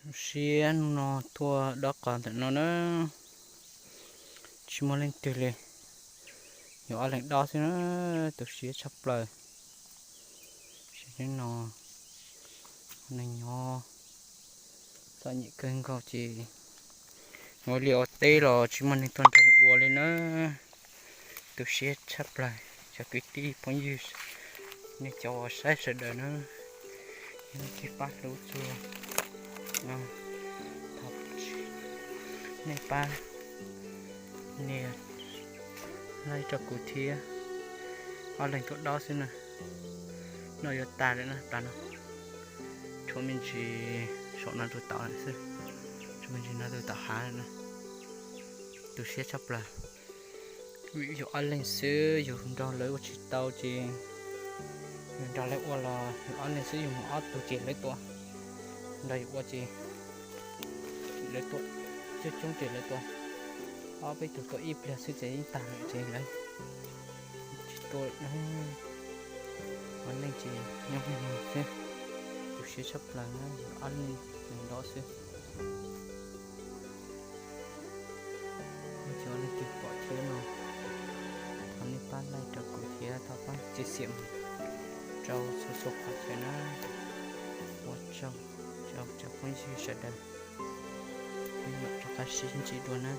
Siab hnub no tuaj dob qos ntawm no na, tsis muaj leej twg li, yog ob leeg dob xwb na, tu siab tshaj plaws. Sim neej no neeg nyob txom nyem kawg nkaus ces ua liaj ua teb los tsis muaj neeg tuaj nrog yus ua li na. Tu siab tshaj plaws cov kwv tij phooj ywg, nej cov uas saib sawv daws na, nej pab hlub txhua no, thov nej pab nias like rau kuv thiab. Ob leeg tuaj dob xwb na, no yuav tag lawm na, tas no tshuav me ntsis saum no tus tom lawm xwb, tshuav me ntsis no tus tom hav lawm na. Tu siab tshaj plaws, vim yus ob leeg xwb yus nrog lawv ua tsis tau ces yus nrog lawv ua los yus ob leeg xwb, yus mus ob tug ces lawv tua, nrog yus ua ces lawv tua, coob coob ces lawv tua, ob peb tug tua ib pliag xwb ces yeej tag lawm ces lawv tsis tua lawm. Ua neej ces nyob hauv no xwb, tu siab tshaj plaws na, yus ob leeg nrog xwb. Cov leej twg pom thiab no, thov nej pab like rau kuv thiab thov pab txiav txim rau txhua txhua qhov chaw na. Ua tsaug rau cov phooj ywg sawv daws, peb mam rov qab sib ntsib dua na.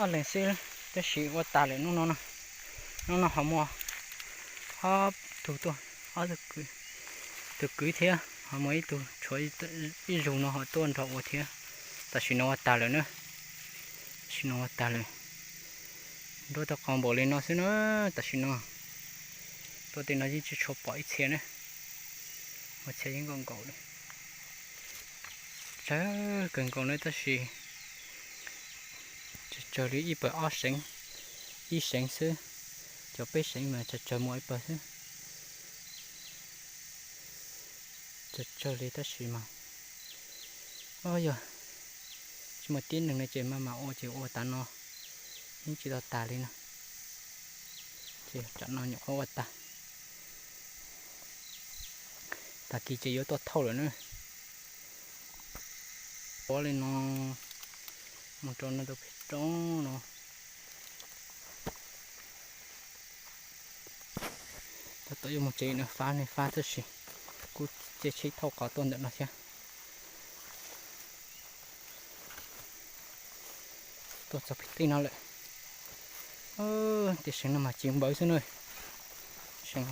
Ob leeg xwb tab sis ua tas lawm hnub no. Hnub no ho muaj ob tug tuaj, ob tug kwv thiab ho muaj ib tug tshuav ib zug no ho tuaj nrog ua thiab. Tam sim no ua tas lawm na, tam sim no ua tas lawm. Nruab tau qos npaum li no xwb na, tam sim no tuaj tej no yeej tsis tshua pom ib txhia na, ua txhia yeej nkaum nkaus li. Tsawg kawg nkaus na tab sis tsawg tsawg li ib pawg ob seev, ib seev xwb, cov peb seev mas tsawg tsawg muaj ib pawg xwb. Tsawg tsawg li tab sis mas, o yog tsis muaj tib neeg no ces maj mam ua ces ua tas no, yeej tsis tau tas li no. Ces tsam no nyuam qhuav ua tag, tag kis ces yuav tuaj thauj lawm na. Ua li no mus rau no tus pem roob no. Tab tom yuav mus tsev no, fab ne fab tab sis kuj cia tsheb thauj qos tuaj ntawm no thiab. Tuaj txog pem tej no lawm. Tej seev no mas ci npawv xwb na. Seev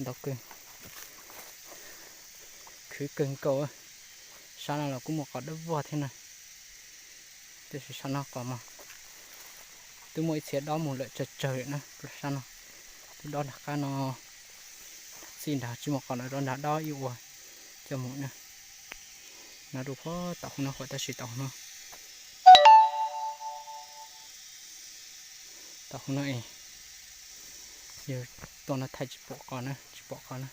ntau kawg, khwv kawg nkaus. Sab no los kuj muaj qos dawb vog thiab na. Tab sis sab no qos mas twb muaj ib txhia dob mus lawm tsawg tsawg lawm na. Sab no twb dob nram qab no, txij nrad tsis muaj qos no, dob nrad dob ib ua coj mus na. No rau phab tom hauv no, tab sis tom hauv no, tom hauv no es yog tuaj no thaij tsis pom qos na, tsis pom qos na.